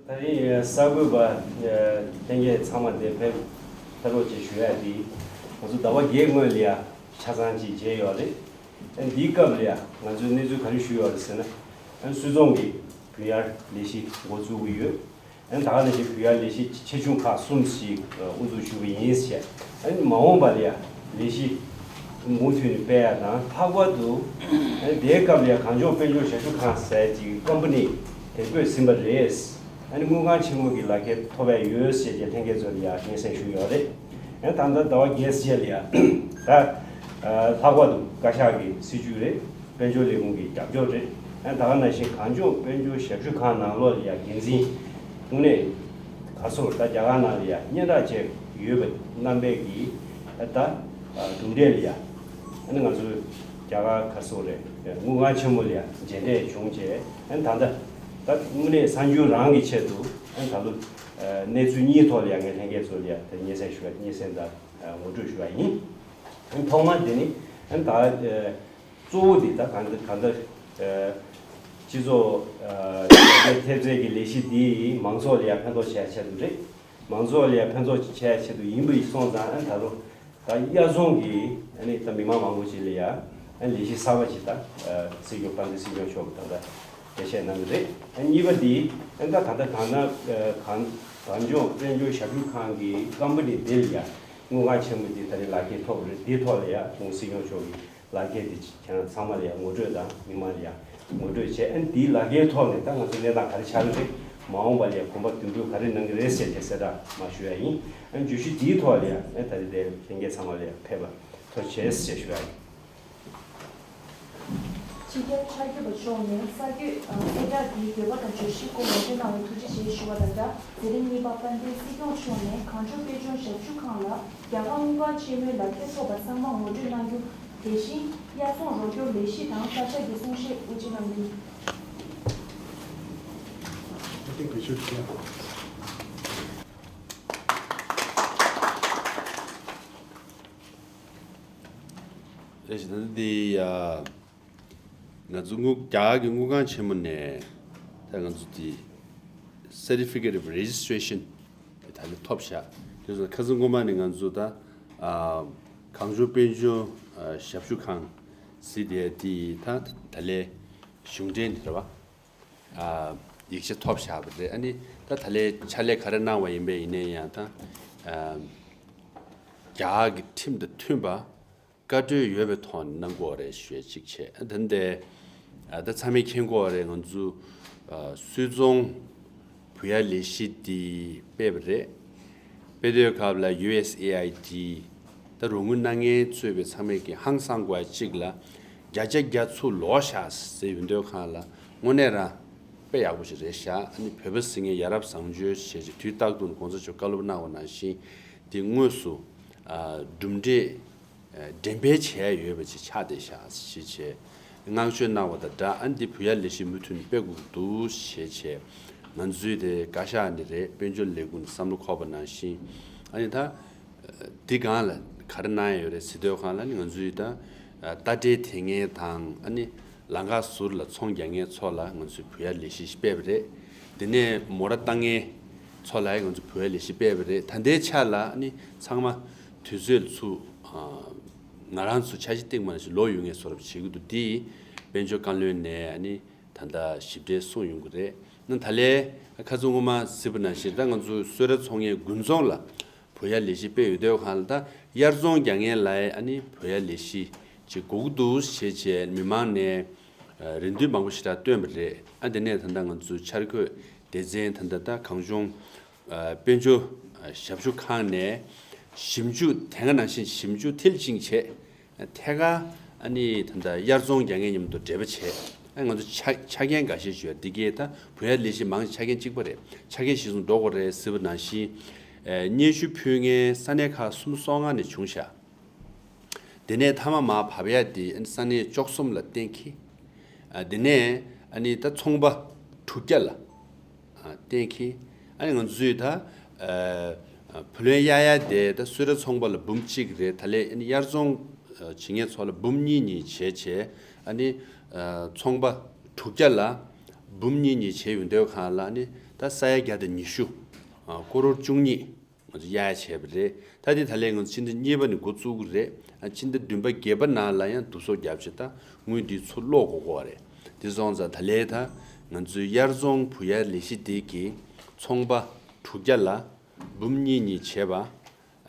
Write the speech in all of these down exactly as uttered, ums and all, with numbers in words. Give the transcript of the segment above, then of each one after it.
ད་རིང་གསར་འགོད་པ་ལྷན་རྒྱས་ཚང་མ་འདིར་ཕེབས་ཕེབས་རོགས་བྱེད་ཞུ་ཡ་འདི། ང་ཚོ་ཟླ་བ་བརྒྱད་སྔོན་ལ་ཡ་ཆ་ཚང་ཅིག་མཇལ་ཡོད་རེད། ཨ་འདིའི་སྐབས་ལ་ཡ་ང་ཚོས་གནས་ཚུལ་ག་རེ་ཞུས་ཡོད་རེད་ཟེར་ན། ཨ་སུད་ཚོང་གིས་བུད་ཡར་ལས་གཞི་འགོ་བཙུགས་ཀྱི་ཡོད། ཨ་ད་ག་ནང་བཞིན་བུད་ཡར་ལས་གཞི་ཆེ་ཆུང་ཁག་གསུམ་ཞིག་དབུ་འཛུགས་ཞུ་གི་ཡིན་ཟེར། ཨ་ནི་མ་འོངས་པ་ལ་ཡ་ལས་གཞི་མུ་མཐུད་ནས་སྤེལ་ཡ་དང་། ལྷག་པར་དུ་ཨ་ནི་དེའི་སྐབས་ལ་ཡ་གངས་ལྗོངས་དཔལ་འབྱོར་ཞབས་ཞུ་ཁང་ཟེར་ཅིག་ཀམ་པ་ནི་དེ་བསྐོས་ཟིན་པ་རེད། ཨ་ནི་དངུལ་ཁང་ཆེན་མོ་གི་ལག་ཁྱེར་ཐོབ་ཡ་ཡོད་ཟེར་ཏེ་ལྷན་རྒྱས་ཚོ་ལ་ཡ་སྙན་སེང་ཞུས་ཡོད་རེད། ཨ་ད་ལྟ་ཟླ་བ་བརྒྱད་རྗེས་ལ་ཡ་ད་ལྷག་པར་དུ་བཀའ་ཤག་གི་སྲིད་ཇུས་རེད། དཔལ་འབྱོར་ལས་ཁུངས་ཀྱི་རྒྱབ་སྐྱོར་རེད། ཨ་ད་ག་ནང་བཞིན་གངས་ལྗོངས་དཔལ་འབྱོར་ཞབས་ཞུ་ཁང་ནང་ལོགས་ལ་ཡ་འགན་འཛིན་དངོས་གནས་ག་ཚོད་ད་རྒྱ་གར་ནང་ལ་ཡ་སྙན་གྲགས་ཅན་ཡོད་པའི་རྣམ་པའི་གི་ཨ་ད་གྲུབ་འབྲས་ལ་ཡ་ཨ་ནི་ང་ཚོ་རྒྱ་གར་ག་ཚོད་རེད། དངུལ་ཁང་ཆེན་མོ་ལ་ཡ་མཇལ་འཕྲད་བྱུང་རྗེས། ཨ་ནི་ད་ལྟ་ད་དངོས་གནས་གསར་འགྱུར་རང་གི་ཆེད་དུ་ཨ་ནི་ད་ལོ་གནས་ཚུལ་གཉིས་ཐོག་ལ་ཡ་ངས་ལྷན་རྒྱས་ཚོ་ལ་ཡ་ད་སྙན་སེང་ཞུ་བ་སྙན་སེང་དང་ངོ་སྤྲོད་ཞུ་བ་ཡིན། ཨ་ནི་ཐོག་མ་དེ་ནི་ཨ་ནི་ད། གཙོ་བོ་འདི་ད་གང་ལྟར་གང་ལྟར་སྤྱི་ཚོགས་ཡར་རྒྱས་ཐེབས་རྩའི་གི་ལས་གཞི་འདི་མང་ཚོགས་ལ་ཡང་ཕན་ཐོགས་བྱེད་ཡ་ཆེད་དུ་རེད། མང་ཚོགས་ལ་ཡང་ཕན་ཐོགས་བྱེད་ཡ་ཆེད་དུ་ཡིན་པ་ཡིན་སོང་ཙང་། ཨ་ད་ལོ་ད་དབྱར་ཚོང་གི་ཨ་ནི་ད་མི་མང་མང་པོ་ཅིག་ལ་ཡང་ཨ་ལས་གཞི་གསར་པ་ཅིག་ད་སྲིད་སྐྱོང་དཔལ་ལྡན་སྲིད་སྐྱོང་མཆོག་གིས་ད་ལྟ་འགྲེལ་བཤད་གནང་གི་རེད། ཨ་གཉིས་པ་འདི་ཨ་ད་གང་ལྟར་གང་ན་གང་གངས་ལྗོངས་དཔལ་འབྱོར་ཞབས་ཞུ་ཁང་གི་ཀམ་པ་ནི་འདི་ལ་ཡང་དངུལ་ཁང་ཆེན་མོ་འདི་ད་རེས་ལག་ཁྱེར་ཐོབ་རེད། འདི་ཐོག་ལ་ཡང་སྲིད་སྐྱོང་མཆོག་གིས། ལག་ཁྱེར་དེ་ཁྱེད་རང་ཚང་མ་ལ་ཡང་ངོ་སྤྲོད་དང་མི་མང་ལ་ཡང་ངོ་སྤྲོད་བྱས། ཨ་ནི་དེའི་ལག་ཁྱེར་ཐོག་ནས་ད་ང་ཚོ་གནས་སྟངས་ག་རེ་ཆགས་ཀྱི་རེད། མ་འོངས་པ་ལ་ཡང་གོམ་པ་མདུན་སྤོས་ག་རེ་གནང་གི་རེད་ཟེར་ཏེ་གསལ་བསྒྲགས་མར་ཞུ་ཡ་ཡིན། ཨ་ནི་བརྗོད་གཞི་འདིའི་ཐོག་ལ་ཡང་ཨ་ད་རེས་དེ་ལྷན་རྒྱས་ཚང་མ་ལ་ཡང་ཕེབས་པ་ཐུགས་རྗེ་ཆེ་ཞེས་ཞུ་ཡ་ཡིན། ཕྱི་རྒྱལ་ཕྱག་བརྒྱུད་པ་མཆོག་ནས་གསར་འགོད་གསལ་བསྒྲགས་འདིའི་འདོད་པ་དང་བརྗོད་གཞི་སྐོར་ངོ་སྤྲོད་གནང་བར་ཐུགས་རྗེ་ཆེ་ཞུ་བ་དང་སྦྲགས། མཛད་རིམ་གཉིས་པ་དཔལ་ལྡན་སྲིད་སྐྱོང་མཆོག་ནས་གངས་ལྗོངས་དཔལ་འབྱོར་ཞབས་ཞུ་ཁང་ལ་རྒྱ་གར་དངུལ་ཁང་ཆེན་མོའི་ལག་ཁྱེར་ཐོབ་པ་གསར་མ་ངོ་སྤྲོད་གནང་རྒྱུ། དེ་བཞིན་དབྱར་ཚོང་རོགས་སྐྱོར་ལས་གཞི་དང་ས་ཆ་གི་གསུང་བཤད་དབུ་འབྱེད་གནང་རྒྱུ། རེད་ཞེ་ན་འདི་ཡ། ང་ཚོ་དངུལ་རྒྱ་གར་གྱི་དངུལ་ཁང་ཆེན་མོ་ནས་ད་ང་ཚོ་འདི་Certificate of Registration་དེ་ད་ལྟ་ཐོབ་ཤག་དེ་སོང་ཁ་སང་སྔོན་མ་ནས་ང་ཚོ་ད་ཨ་གངས་ལྗོངས་དཔལ་འབྱོར་ཨ་ཞབས་ཞུ་ཁང་ཟེར་དེ་དེ་ད་ད་ལས་གཞུང་འབྲེལ་རེད་བ། ཨ་ཡིག་ཆ་ཐོབ་བཞག་པ་རེད། ཨ་ནི་ད་ད་ལས་ཕྱག་ལས་ག་རེ་གནང་བ་ཡིན་པས་ཡིན་ནའི་ཡང་ད་ཨ་རྒྱ་གར་གྱི་ཁྲིམས་དང་མཐུན་པ། བཀའ་འཁྲོལ་ཡོད་པའི་ཐོག་ནས་གནང་དགོས་རེད་ཞུ་ཡ་གཅིག་བྱས། ད་འདི་ད་ཚང་མས་མཁྱེན་གྱི་ཡོད་རེད། ང་ཚོ་ཨ་སུད་ཚོང་བུ་ཡ་ལས་གཞི་འདི་སྤེལ་བ་རེད། སྤེལ་དུས་སྐབས་ལ་ཡུ་ཨེས་ཨེ་ཨའི་ཌི་ད་རོགས་དངུལ་གནང་མཁན་ཚོས་པའི་ཚང་མས་ཀྱི་ཧང་སང་དགོས་ཡ་གཅིག་ལ་བརྒྱ་ཆ་བརྒྱ་ཚུར་ལོག་ཤག་ཟེར་ཡོང་དུས་སྒང་ལ་དངོས་གནས་རང་དཔེ་ཡག་པོ་ཞིག་རེད་ཤག་ཨ་ནི་བོད་པ་ཟེར་མཁན་ཡ་རབས་བཟང་སྤྱོད་བྱས་ཅིག་དུས་རྟག་ཏུ་གོང་ས་མཆོག་བཀའ་སློབ་གནང་བ་ནང་བཞིན་འདི་དངོས་སུ་ཨ་གྲུབ་འབྲས། འགྲེམས་སྤེལ་བྱས་ཡོད་པ་ཅིག་ཆགས་བསྡད་ཤག་ཞེས་བྱས་བསྔགས་བརྗོད་གནང་བ་དང་སྦྲགས། ཨ་ནི་འདི་བུ་ཡ་ལས་གཞི་མུ་མཐུད་ནས་སྤེལ་དགོས་ཀྱི་འདུག་ཞེས་བྱས་ང་ཚོའི་དེ་བཀའ་ཤག་ནས་རེད། དཔལ་འབྱོར་ལས་ཁུངས་ནས་བསམ་བློ་འཁོར་བ་ནང་བཞིན། ཨ་ནི་ད་འདི་སྒང་ལ་ག་རེ་གནང་ཡ་ཡོད་རེད་ཟེར་དུས་སྒང་ལ་ནི་ང་ཚོའི་ད་ལྟ་བྲལ་དེ་སྔའི་དང་ཨ་ནི་ལམ་ཁ་ཟུར་ལ་ཚོང་རྒྱག་མཁན་ཚོ་ལ་ང་ཚོས་བུ་ཡ་ལས་གཞི་ཞིག་སྤེལ་བ་རེད། དེ་ནས་མོ་ཊ་བཏང་མཁན་ཚོ་ལ་ང་ཚོས་བུ་ཡ་ལས་གཞི་སྤེལ་བ་རེད། ད་ལྟའི་ཆ་ལ་ཨ་ནི་ཚང་མ། དུས་ཚོད་ཚུ་ང་རང་ཚོ་འཆར་གཞི་བཏིང་མ་ཞིག་ལོག་ཡོང་ངེས་བཟོ་འདྲ་བྱེད་ཀྱི་འདུག་དེ་དཔལ་འབྱོར་བཀའ་བློན་ནས་ཨ་ནི་ད་ལྟ་ཞིབ་ཕྲའི་གསུང་ཡོང་གི་རེད། ན་ད་ལས་ཁ་སང་སྔོན་མ་གཟིགས་པ་ནང་བཞིན་ད་ང་ཚོ་གསོལ་རས་ཚོང་མཁན་དགུན་ཚོང་ལ་བུ་ཡ་ལས་གཞི་སྤེལ་ཡོད་དུས་སྒང་ལ་ད་དབྱར་ཚོང་རྒྱག་མཁན་ལ་ཨ་ནི་བུ་ཡ་ལས་གཞི་ཅིག་དགོས་ཀྱི་འདུག་ཞེས་བྱས་མི་མང་ནས་རེ་འདུན་མང་པོ་ཞེ་དྲག་བཏོན་པ་རེད། ཨ་དེ་ནས་ད་ལྟ་ང་ཚོ་འཆར་འགོད་སྡེ་ཚན་ད་ལྟ་ད་གངས་ལྗོངས། དཔལ་འབྱོར་ཞབས་ཞུ་ཁང་ནས་ཞིབ་འཇུག་དེ་སྔ་ནང་བཞིན་ཞིབ་འཇུག་མཐིལ་ཕྱིན་བྱས། ཐད་ཀར་ཨ་ནི་ད་ལྟ་དབྱར་ཚོང་རྒྱག་མཁན་མཉམ་དུ་འབྲེལ་བ་བྱས། ཨ་ང་ཚོ་ཆ་ཆ་རྐྱེན་འགའ་ཤས་ཞུ་ཡ་འདི་གས་ད་བུ་ཡ་ལས་གཞི་མང་ཆ་རྐྱེན་གཅིག་པ་རེད། ཆ་རྐྱེན་གཞིར་བཟུང་འགྲོ་དགོས་རེད་ཟེར་བ་ནང་བཞིན། སྙན་ཞུ་ཕུལ་མཁན་ས་གནས་ཁག་སུམ་ཅུ་སོ་ལྔ་ནས་བྱུང་ཤག་དེ་ནས་མཐའ་མ་མར་བབས་ཡ་དེ་ས་གནས་བཅུ་གསུམ་ལ་གཏན་འཁེལ། ཨ་དེ་ནས་ཨ་ནི་ད་ཚོང་པ་དྲུག་བརྒྱ་ལ་ཨ་གཏན་འཁེལ། ཨ་ནི་ང་ཚོས་ད་ཨ་བུ་ལོན་གཡར་ཡ་དེ་ད་གསོལ་རས་ཚོང་པ་ལ་འབུམ་གཅིག་རེད། ད་ལས་ཨ་ནི་དབྱར་ཚོང་བྱེད་མཁན་ཚོ་ལ་འབུམ་གཉིས་གཉིས་བྱས་བྱས། ཨ་ནི་ཚོང་པ་དྲུག་བརྒྱ་ལ་འབུམ་གཉིས་གཉིས་བྱས་ཡོང་དུས་སྒང་ལ་ཨ་ནི་ ད་ས་ཡ་བརྒྱ་དང་ཉི་ཤུ། ཨ་ཀོ་རོར་བཅུ་གཉིས་ང་ཚོ་གཡར་བྱས་པ་རེད། ད་དེ་ད་ལན་ང་ཚོ་ཕྱི་ཟླ་གཉིས་པ་ནས་འགོ་བཙུགས་ཀྱི་རེད། ཨ་ཕྱི་ཟླ་བདུན་པ་བརྒྱད་པ་ནང་ལ་ཡང་བསྡུ་གསོག་བརྒྱབ་བྱས་ད་དངུལ་འདི་ཚུར་སློག་དགོས་ཀྱི་རེད། དེ་སོང་ཙང་ད་ལན་ད་ང་ཚོའི་གཡར་རྫོང་བུ་གཡར་ལས་གཞི་འདི་གི་ཚོང་པ་དྲུག་བརྒྱ་ལ་འབུམ་གཉིས་གཉིས་བྱས་པ།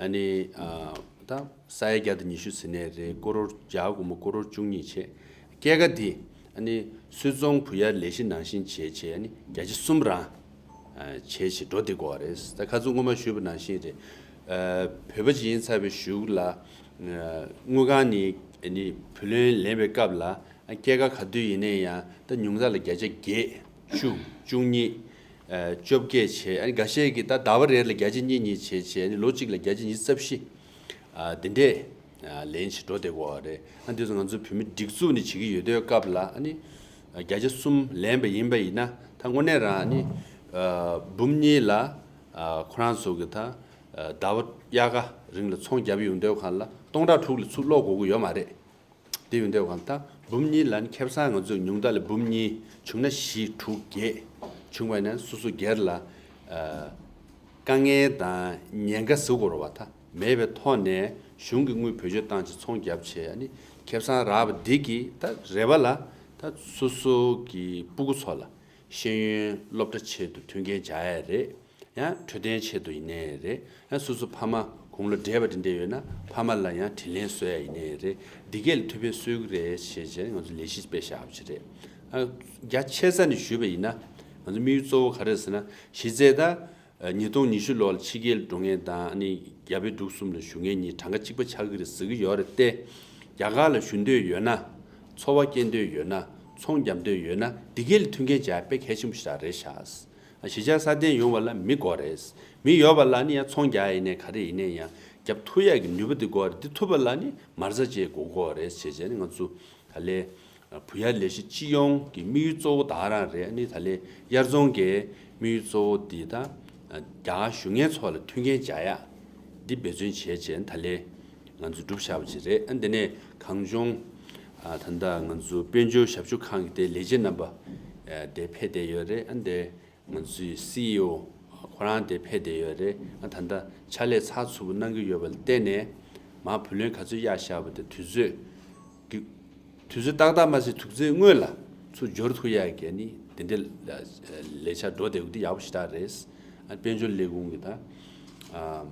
ཨ་ནི་ཨ་ད་ས་ཡ་བརྒྱ་དང་ཉི་ཤུ་ཟེར་ནའི་རེད། ཀོ་རོར་བརྒྱ་སྒོར་མོ་ཀོ་རོར་བཅུ་གཉིས་བྱས། སྐྱེད་ཀ་འདི་ཨ་ནི་སུད་ཚོང་བུ་གཡར་ལས་གཞི་ནང་བཞིན་བྱས་བྱས་ཨ་ནི་བརྒྱ་ཆ་གསུམ་རང་ཨ་བྱས་བྱས་འགྲོ་བསྡད་དགོས་པ་རེད། ད་ཁ་སང་སྔོན་མ་ཞུས་པ་ནང་བཞིན་རེད། ཨ་བོད་པ་ཅིག་ཡིན་ཚར་བའི་གཞུག་ལ་ཨ་དངུལ་ཁང་ནས་ཨ་ནི་བུ་ལོན་ལེན་པའི་སྐབས་ལ་ཨ་སྐྱེད་ཀ་ག་དུས་ཡིན་ནའི་ཡང་ད་ཉུང་མཐའ་ལ་བརྒྱ་ཆ་བརྒྱད་བཅུ་བཅུ་གཉིས། ཨ་བཅོ་བརྒྱད་བྱས། ཨ་ནི་འགའ་ཤས་ཀྱིས་ད་ཟླ་བ་རེ་ལ་བརྒྱ་ཆ་གཉིས་གཉིས་བྱས་བྱས་ཨ་ནི་ལོ་གཅིག་ལ་བརྒྱ་ཆ་ཉི་ཤུ་རྩ་བཞི། ཨ་འདི་འདྲས་ཨ་ལེན་བྱས་འགྲོ་བསྡད་ཀྱི་ཡོད་རེད། ཨ་འདི་ཚོ་ང་ཚོ་བོད་མི་སྒྲིག་འཛུགས་ནས་བྱེད་ཀྱི་ཡོད་དུས་སྐབས་ལ་ཨ་ནི་ཨ་བརྒྱ་ཆ་གསུམ་ལེན་པ་ཡིན་པ་ཡིན་ན་ད་དངོས་གནས་རང་ཨ་ནི་ཨ་འབུམ་གཉིས་ལ་ཨ་ཁོ་རང་ཚོ་གི་ད་ཨ་ཟླ་བ་དབྱར་ཁ་རིང་ལ་ཚོང་བརྒྱབ་ཡོང་དུས་སྒང་ལ་སྟོང་ཕྲག་དྲུག་ལས་ཚུར་སློག་དགོས་ཀྱི་ཡོད་མ་རེད། དེ་ཡོང་དུས་སྒང་ད་འབུམ་གཉིས་ལ་ནི་ཁེ་བཟང་ང་ཚོས་ཉུང་མཐའ་ལ་འབུམ་གཉིས་བྱུང་ན་བཞི་དྲུག་བརྒྱད་བྱུང་བ་ཡིན་ན་སོ་སོ་སྒེར་ལ་ཨ་དཀའ་ངལ་དང་ཉེན་ཁ་ཟེར་དགོས་རེད་པ། ད་མེད་པའི་ཐོག་ནས་གཞུང་གི་དངུལ་བེད་སྤྱོད་བཏང་བྱས་ཚོང་བརྒྱབ་བྱས་ཨ་ནི་ཁེ་བཟང་རག་པ་འདི་གིས་ད་རེ་བ་ལ་ད་སོ་སོ་གི་སྤུ་གུ་ཚོ་ལ་ཤེས་ཡོན་སློབ་གྲྭ་ཆེད་དུ་མཐུན་རྐྱེན་སྦྱར་ཡ་རེད། ཡང་འཕྲོད་བསྟེན་ཆེད་དུ་ཡིན་ནའི་རེད། ཡང་སོ་སོ་ཕ་མ་དགུང་ལོ་བགྲེས་པ་དེ་འདྲ་ཡོད་ན་ཕ་མ་ལ་ཡང་དྲིན་ལན་གཟོ་ཡ་ཡིན་ནའི་རེད། འདི་གས་ལ་ཐུགས་ཕན་གསོས་ཀྱི་རེད་ཞེས་བྱས་ང་ཚོ་ལས་གཞི་སྤེལ་བཞག་པ་ཅིག་རེད། ཨ་རྒྱ་ཆེ་ས་ནས་ཞུས་པ་ཡིན་ན་ང་ཚོ་དམིགས་ཡུལ་གཙོ་བོ་ག་རེ་ཟེར་ན་གཞི་རྩའི་ད་ཉིས་སྟོང་ཉི་ཤུ་ལོ་ལ་ཕྱི་རྒྱལ་འགྲོ་མཁན་དང་ཨ་ནི་རྒྱ་བལ་འབྲུག་གསུམ་ལ་བཞུགས་མཁན་གཉིས་གྲངས་ཀ་གཅིག་པ་ཆགས་ཀྱི་རེད་ཟེར་གྱི་ཡོད་རེད་དེ། རྒྱ་གར་ལ་བཞུགས་འདོད་ཡོད་ན་འཚོ་བ་སྐྱེལ་འདོད་ཡོད་ན་ཚོང་རྒྱག་འདོད་ཡོད་ན་འདི་གས་ལ་མཐུན་རྐྱེན་སྦྱར་དཔེ་གལ་ཆེན་པོ་ཞིག་རང་རེད་ཤག་གཞིས་ཆགས་སྲ་བརྟན་ཡོང་བ་ལ་མི་དགོས་རེད། མི་ཡོད་པ་ལ་ནི་ཡང་ཚོང་རྒྱག་ཡིན་ནའི་ག་རེ་ཡིན་ནའི་ཡང་རྒྱབ་ཐུབ་ཡག་གི་ནུས་པ་དེ་དགོས་རེད། དེ་ཐུབ་པ་ལ་ནི་མ་རྩ་བཅས་དགོས་དགོས་རེད་ཞེས་བྱས་ནས་ང་ཚོ་ད་ལས་བུ་ཡར་ལས་གཞི་སྤྱི་ཡོངས་ཀྱི་དམིགས་ཡུལ་གཙོ་བོ་ད་ག་རང་རེད། ནི་ད་ལས་དབྱར་རྫོང་གི་དམིགས་ཡུལ་གཙོ་བོ་འདི་ད་རྒྱ་གར་བཞུགས་མཁན་ཚོ་ལ་མཐུན་རྐྱེན་སྦྱར་ཡག་འདི་འབད་བརྩོན་བྱས་བྱས་ད་ལས་ང་ཚོ་སྒྲུབ་བཞག་པ་ཅིག་རེད། ཨ་འདི་ནས་གངས་ལྗོངས་ཨ་ད་ལྟ་ང་ཚོ་དཔལ་འབྱོར་ཞབས་ཞུ་ཁང་གི་དེ་ལས་བྱེད་རྣམ་པ་ཨ་དེ་ཕེབས་བསྡད་ཡོད་རེད། ཨ་འདི་ང་ཚོའི་སི་ཨི་ཨོ་ཁོ་རང་དེ་ཕེབས་བསྡད་ཡོད་རེད། ཨ་ད་ལྟ་ཕྱག་ལས་ཚགས་ཚུད་པོ་གནང་གི་ཡོད་པ་ལ་བརྟེན་ནས་མར་བུ་ལོན་ག་ཚོད་གཡར་བཞག་པ་དེ་དུས་ཚོད་ཀྱི་དུས་ཚོད་ཏག་ཏག་མ་ཟད་དུས་ཚོད་སྔོན་ལ་ཚུར་འབྱོར་ཐུབ་ཡག་གི་ནི་དེ་འདྲའི་ལས་འཆར་འགྲོ་བསྡད་ཡོད་དེ་ཡག་པོ་ཞེ་དྲག་རེད། ཨ་དཔལ་འབྱོར་ལས་ཁུངས་ཀྱི་ད་ཨ་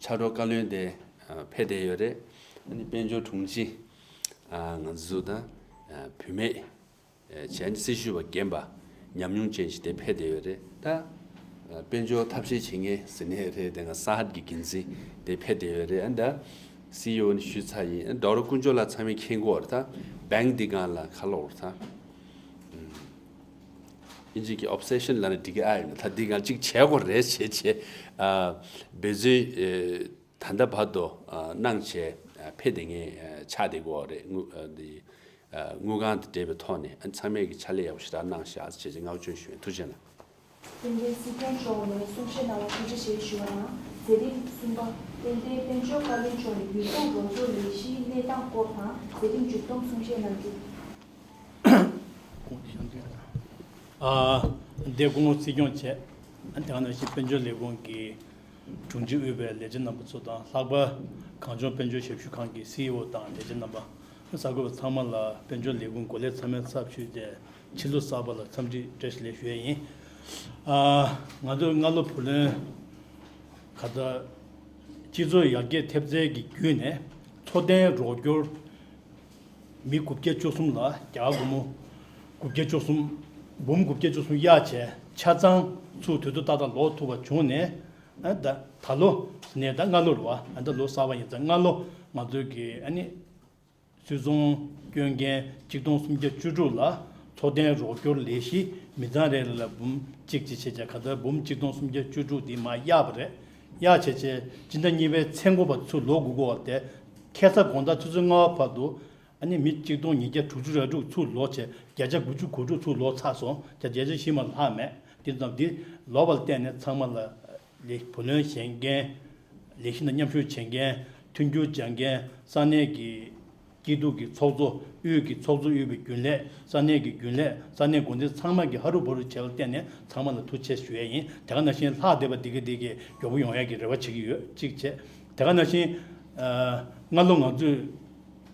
ཕྱག་རོགས་བཀའ་བློན་དེ་ཨ་ཕེབས་བསྡད་ཡོད་རེད། ཨ་ནི་དཔལ་འབྱོར་དྲུང་ཆེ་ཨ་ང་ཚོ་ད་ཨ་བུད་མེད་ཨ་བྱས་ནས་སྲི་ཞུ་བ་རྒན་པ་ཉམས་མྱོང་ཅན་ཞིག་དེ་ཕེབས་བསྡད་ཡོད་རེད། ད་དཔལ་འབྱོར་ཐབས་ཤེས་བྱེད་མཁན་ཟེར་ནའི་རེད། དེ་སྔ་ས་ཧད་ཀྱི་འགན་འཛིན་དེ་ཕེབས་བསྡད་ཡོད་རེད། ཨ་ད་སི་ཨི་ཨོ་ནས་ཞུས་ཚར་ཡིན། ཨ་ཌོག་ཊར་དཀོན་མཆོག་ལགས་ཚང་མས་མཁྱེན་གྱི་ཡོད་རེད། ད་བེང་ཀི་འདི་སྒང་ལ་ཁ་ལོག་རེད་ད། ཨིན་ཇི་གི་ཨོབ་སེ་ཤན་ལབ་ན་འགྲིག་གི་ཨ་ཡོད་ན་ད་འདི་སྒང་གཅིག་བྱེད་དགོས་རེད་བྱས་བྱས་ཨ་འབད་བརྩོན་ཨ་ད་ལྟ་བར་དུ་ཨ་གནང་བྱས་ཨ་ཕེབས་བསྡད་མཁན་ཨ་ཆགས་བསྡད་ཀྱི་ཡོད་རེད། དངུལ་ཨ་འདི་ཨ་དངུལ་ཁང་དང་འབྲེལ་བའི་ཐོག་ནས་ཨ་ཚང་མས་ཀྱི་ཕྱག་ལས་ཡག་པོ་ཞེ་དྲག་གནང་ཤག་བྱས་བྱས་བསྔགས་བརྗོད་ཞུ་ཡིན། ཐུགས་རྗེ་གནང་། དེ་འབྲེལ་སྲིད་སྐྱོང་མཆོག་ནས་གསུང་བཤད་གནང་བར་ཐུགས་རྗེ་ཆེ་ཞུ་བ་དང་། མཛད་རིམ་གསུམ་པ། ཏན་ཏན་དཔལ་འབྱོར་བཀའ་བློན་མཆོག་ནས་ཡུལ་ཚོང་རོགས་སྐྱོར་ལས་གཞིའི་གནས་སྟངས་སྐོར་དང་མཛད་རིམ་མཇུག་བསྡོམས་གསུང་བཤད་གནང་རྒྱུ། ཨ་འདས་སྐུ་ངོ་སྲིད་སྐྱོང་བཅས། དེ་ག་ནང་བཞིན་དཔལ་འབྱོར་ལས་ཁུངས་ཀྱི་དྲུང་ཆེ་དབུས་པའི་ལས་བྱེད་རྣམ་པ་ཚོ་དང་། ལྷག་པར་གངས་ལྗོངས་དཔལ་འབྱོར་ཞབས་ཞུ་ཁང་གི་སི་ཨི་ཨོ་དང་ལས་བྱེད་རྣམ་པ། གསར་འགོད་པ་ཚང་མ་ལ་དཔལ་འབྱོར་ལས་ཁུངས་འགོ་ལས་ཚང་མའི་ཚབ་ཞུས་ཏེ་ཕྱི་ལོ་གསར་པ་ལ་འཚམས་འདྲི་བཀྲ་ཤིས་བདེ་ལེགས་ཞུ་ཡས་ཡིན། ཨ་ང་ཚོས་སྔ་ལོ་བུ་ལོན་ག་ད་སྤྱི་ཚོགས་ཡར་རྒྱས་ཐེབས་རྩའི་གི་བརྒྱུད་ནས་འཚོ་རྟེན་རོགས་སྐྱོར་མི་དགུ་བརྒྱ་བཅུ་གསུམ་ལ་རྒྱ་གར་སྒོར་མོ་དགུ་བརྒྱ་བཅུ་གསུམ། འབུམ་དགུ་བརྒྱ་བཅུ་གསུམ་གཡར་བྱས་ཆ་ཚང་ཚུར་དུས་ཚོད་ཏག་ཏག་ལོག་ཐུབ་པ་བྱུང་ནས། ཨ་ད་ད་ལོ་ནས་ད་སྔ་ལོ་རེད་པ། ཨ་ད་ལོ་གསར་པ་ཡིན་ཙང་སྔ་ལོ་ང་ཚོའི་གི་ཨ་ནི་སུད་ཚོང་སྐྱོན་མཁན་གཅིག་སྟོང་སུམ་བརྒྱ་བཅུ་དྲུག་ལ་འཚོ་རྟེན་རོགས་སྐྱོར་ལས་གཞི་མི་ཚང་རེ་རེ་ལ་འབུམ་གཅིག་གཅིག་བྱས་བྱས་ག་ད་འབུམ་གཅིག་སྟོང་སུམ་བརྒྱ་བཅུ་དྲུག་དེ་མར་གཡར་བ་རེད། གཡར་བྱས་བྱས་སྤྱི་ཟླ་གཉིས་པའི་མཚན་འགོ་བར་ཚུར་ལོག་དགོས་ཀྱི་ཡོད་པ་དེ། ཁ་སང་དགོང་དག་ཆུ་ཚོད་ལྔ་པ་བར་དུ་ཨ་ནི་མི་གཅིག་སྟོང་ཉིས་བརྒྱ་དྲུག་ཅུ་རེ་དྲུག་ཚུར་ལོག་བྱས་བརྒྱ་ཆ་དགུ་བཅུ་གོ་དྲུག་ཚུར་ལོག་ཚར་སོང་། བརྒྱ་ཆ་བཞི་མ་ལྷག་མེད། དེ་ཙམ་འདི་ལོག་པ་ལ་བརྟེན་ནས་ཚང་མ་ལ་ལས་བུ་ལོན་གཞེས་མཁན། ལས་གཞི་ནང་མཉམ་ཞུགས་བྱེད་མཁན། མཐུན་འགྱུར་སྦྱང་མཁན། ས་གནས་ཀྱི་ སྐྱིད་སྡུག་གི་ཚོགས་གཙོ། དབུས་ཀྱི་ཚོགས་གཙོ། དབུས་པའི་རྒྱུན་ལས། ས་གནས་ཀྱི་རྒྱུན་ལས། ས་གནས་འགོ་འཛིན་ཚང་མ་གིས་ཧ་རུ་བ་རུ་བྱས་པར་བརྟེན་ནས་ཚང་མ་ལ་ཐུགས་རྗེ་ཆེ་ཞུ་ཡས་ཡིན། དེ་ག་ནང་བཞིན་ལྷག་བསྡད་པ་འདི་ག་འདི་གས་མགྱོགས་པོ་ཡོང་ཡས་ཀྱི་རེ་བ་བྱེད་ཀྱི་ཡོད། གཅིག་བྱས། དེ་ག་ནང་བཞིན་ཨ་སྔ་ལོ་ང་ཚོས་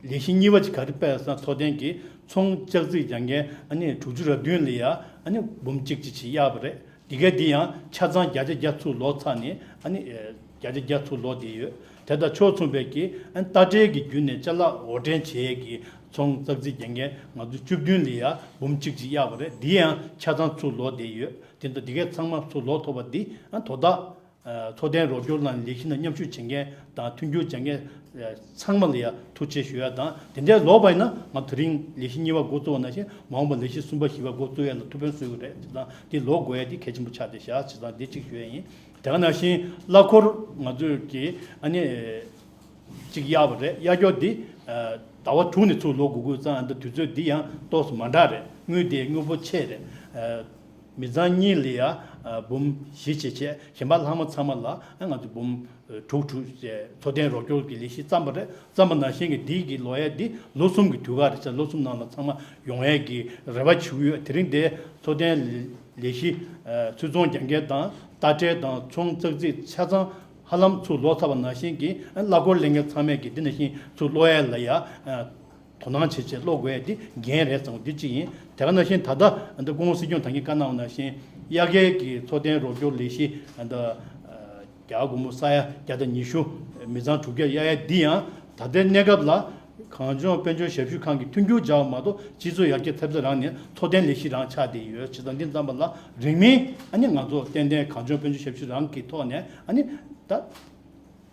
ལས་གཞི་གཉིས་པ་ཅིག་ག་རེ་སྤེལ་སོང་། འཚོ་རྟེན་གྱི་ཚོང་ཙག་ཙིག་རྒྱག་མཁན་ཨ་ནི་དྲུག་ཅུ་རེ་བདུན་ལ་ཡ་ཨ་ནི་འབུམ་གཅིག་གཅིག་གཅིག་གཡར་བ་རེད། འདི་ག་འདི་ཡང་ཆ་ཚང་བརྒྱ་ཆ་བརྒྱ་ཚུར་ལོག་ཚར་ནས་ཨ་ནི་ཨེ་བརྒྱ་ཆ་བརྒྱ་ཚུར་ལོག་བསྡད་ཡོད། དེ་དང་ཕྱོགས་མཚུངས་པའི་གི་ཨ་ནི་རྟ་དྲེལ་གྱི་བརྒྱུད་ནས་ཅ་ལག་འོར་འདྲེན་བྱེད་ཡས་ཀྱི་ཚོང་ཙག་ཙིག་རྒྱག་མཁན་ང་ཚོ་བཅུ་བདུན་ལ་ཡ་འབུམ་གཅིག་གཅིག་གཡར་བ་རེད། འདི་ཡང་ཆ་ཚང་ཚུར་ལོག་བསྡད་ཡོད། དེ་ཚོ་འདི་ག་ཚང་མ་ཚུར་ལོག་ཐུབ་པ་འདི་ཨ་ནི་དོ་བདག་ཨ་འཚོ་རྟེན་རོགས་སྐྱོར་ནང་ལས་གཞི་ནང་མཉམ་ཞུགས་བྱེད་མཁན་དང་མཐུན་འགྱུར་བྱེད་མཁན་ཚང་མ་ལ་ཡང་ཐུགས་རྗེ་ཆེ་ཞུ་ཡ་དང་། དེ་འདྲའི་ལོག་པ་ཡིན་ན་ང་དེ་རིང་ལས་གཞི་གཉིས་པ་འགོ་བཙུགས་པ་ནང་བཞིན་མ་འོངས་པ་ལས་གཞི་གསུམ་པ་བཞི་པ་འགོ་བཙུགས་ཡ་ལ་ཐུགས་ཕན་གསོས་ཀྱི་རེད། བྱས་ཙང་འདི་ལོག་དགོས་ཡ་འདི་གལ་ཆེན་པོ་ཆགས་བསྡད་ཤག་བྱས་ཙང་འདི་གཅིག་ཞུ་ཡ་ཡིན། དེ་ག་ནང་བཞིན་གླ་འཁོར་ང་ཚོས་ཀྱི་ཨ་ནི་གཅིག་གཡར་བ་རེད། གཡར་སྐྱོར་འདི་ཟླ་བ་དྲུག་ནས་ཚུར་ལོག་དགོས་ཀྱི་ཙང་། འདི་དུས་ཚོད་འདི་ཡང་ཏོག་ཙམ་མ་འདྲ་རེད། དངུལ་དེ་དངུལ་འབོར་ཆེ་རེད། མི་ཚང་གཉིས་ལ་ཡ་འབུམ་བཞི་བྱས་བྱས། གཞན་པ་ལྷག་མ་ཚང་མ་ལ་ང་ཚོ་འབུམ་དྲུག་དྲུག་བྱས་འཚོ་རྟེན་རོགས་སྐྱོར་གྱི་ལས་གཞི་བརྩམས་པ་རེད། བརྩམས་པ་ནང་བཞིན་གྱི་འདི་གི་ལོ་ཡ་འདི་ལོ་གསུམ་གྱི་དུས་བཀག་རེད་ཙང་། ལོ་གསུམ་ནང་ལ་ཚང་མ་ཡོང་ཡས་ཀྱི་རེ་བ་བྱེད་ཀྱི་ཡོད། དེ་རིང་དེ་འཚོ་རྟེན་ལས་གཞི་ཚུར་ཚོང་རྒྱག་མཁན་དང་རྟ་དྲེལ་དང་ཚོང་ཙག་ཙིག་ཆ་ཚང་ཧ་ལམ་ཚུར་ལོག་ཚར་བ་ནང་བཞིན་གྱི་གླ་འཁོར་ལེན་མཁན་ཚང་མས་ཀྱི་འདི་ནང་བཞིན་ཚུར་ལོག་ཡས་ལ་ཡ་དོ་སྣང་བྱེད་ཆེད་ཀློག་དགོས་ཡ་འདི་འགན་རེད་བསམ། འདི་གཅིག་ཡིན། དེ་ག་ནང་བཞིན་ད་ལྟ་འདི་སྐུ་ངོ་སྲིད་སྐྱོང་ད་གིན་བཀའ་གནང་བ་ནང་བཞིན་དབྱར་ཁའི་གི་འཚོ་རྟེན་རོགས་སྐྱོར་ལས་གཞི་འདི་རྒྱ་གར་སྒོར་མོ་ས་ཡ་བརྒྱ་དང་ཉི་ཤུ་མི་ཚང་དྲུག་བརྒྱ་གཡར་ཡ་འདི་ཡང་ད་ལྟའི་གནས་སྐབས་ལ་གངས་ལྗོངས་དཔལ་འབྱོར་ཞབས་ཞུ་ཁང་གི་མཐུན་འགྱུར་སྦྱར་བ་མ་གཏོགས་སྤྱི་ཚོགས་ཡར་རྒྱས་ཐེབས་རྩ་རང་ནས་འཚོ་རྟེན་ལས་གཞི་རང་ཆགས་བསྡད་ཡོད། བྱས་ཙང་འདི་བརྩམས་པ་ལ་རིང་མིན་ཨ་ནི་ང་ཚོ་ཏན་ཏན་གངས་ལྗོངས་དཔལ་འབྱོར་ཞབས་ཞུ་རང་གི་ཐོག་ནས་ཨ་ནི་ད།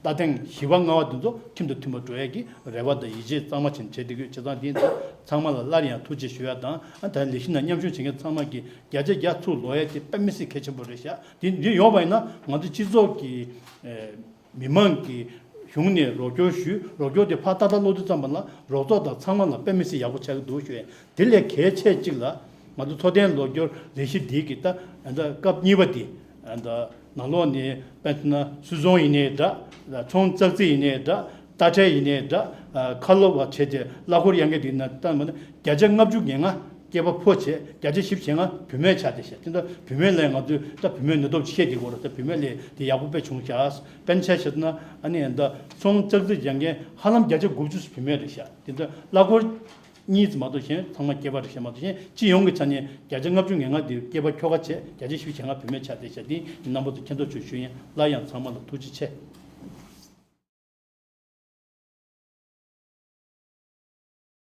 ལྟ་སྟེང་བཞི་པ་ལྔ་པ་འདི་ཚོ་ཁྲིམས་དང་མཐུན་པར་འགྲོ་ཡས་ཀྱི་རེ་བ་དང་ཡིད་ཆེས་གཙང་མ་བྱས་བྱས་བསྡད་ཀྱི་ཡོད། བྱས་ཙང་འདི་ཚོ་ཚང་མ་ལ་སླར་ཡང་ཐུགས་རྗེ་ཞུ་ཡ་དང་། ཨ་ད་ལས་གཞི་ནང་མཉམ་ཞུགས་བྱེད་མཁན་ཚང་མ་གིས་བརྒྱ་ཆ་བརྒྱ་ཚུར་ལོག་ཡས་དེ་དཔེ་མི་སྲིད་གལ་ཆེན་པོ་རེད་ཤག་འདི་འདི་ཡོད་པ་ཡིན་ན་ང་ཚོ་སྤྱི་ཚོགས་ཀྱི་ཨེ་མི་མང་གི་གཞུང་ནས་རོགས་སྐྱོར་ཞུས། རོགས་སྐྱོར་དེ་ཕར་ཏག་ཏག་སློག་དུས་ཙམ་པ་ལ་རོགས་ཚོགས་དང་ཚང་མ་ལ་དཔེ་མི་སྲིད་ཡག་པོ་ཆགས་ཀྱི་འདུག་ཞུ་ཡས། དེ་ལས་གལ་ཆེ་གཅིག་ལ་ང་ཚོ་འཚོ་རྟེན་རོགས་སྐྱོར་ལས་གཞི་འདི་གི་ད་ཨ་ད་སྐབས་གཉིས་པ་འདི་ཨ་ད། ནང་ལོགས་ནས་དཔེར་ན་སུད་ཚོང་ཡིན་ནའི་འདྲ། ཚོང་ཙག་ཙིག་ཡིན་ནའི་འདྲ། རྟ་དྲེལ་ཡིན་ནའི་འདྲ། ཁ་ལོ་བ་བྱས་ཏེ་གླ་འཁོར་གཡར་མཁན་དེ་ན་ལྟ་མ་ན་བརྒྱ་ཆ་ལྔ་བཅུ་ང་ལྔ་སྐྱེས་པ་ཕོ་བྱས། བརྒྱ་ཆ་བཞི་བཅུ་ཞེ་ལྔ་བུད་མེད་ཆགས་བསྡད་ཤག་དེ་འདྲ་བུད་མེད་ལ་ང་ཚོས་ད་བུད་མེད་ནུས་སྟོབས་བཤད་དེ་གོ་ར། ད་བུད་མེད་ལས་དེ་ཡག་པོ་དཔེ་བྱུང་ཤག་དཔེར་ན་ཆ་བཞག་ན་ཨ་ནི་ད་ཚོང་ཙག་ཙིག་རྒྱག་མཁན་ཧ་ལམ་བརྒྱ་ཆ་དགུ་བཅུ་བུད་མེད་རེད་ཤག་དེ་འདྲ་གླ་འཁོར་གཉིས་ཙམ་མ་གཏོགས་གཞན་ཚང་མ་སྐྱེས་པ་རེད་ཤག་མ་གཏོགས་གཞན་སྤྱི་ཡོངས་ཀྱི་ཆ་ནས་བརྒྱ་ཆ་ལྔ་བཅུ་ང་ལྔ་དེ་སྐྱེས་པ་ཁྱོ་ག་བྱས། བརྒྱ་ཆ་བཞི་བཅུ་ཞེ་ལྔ་བུད་མེད་ཆགས་བསྡད་ཤག་འདི་རྣམ་པ་ཚོ་མཁྱེན་རྟོགས་ཆེད་ཞུ་ཡིན། སླར་ཡང་ཚང་མ་ལ་ཐུགས་རྗེ་ཆེ།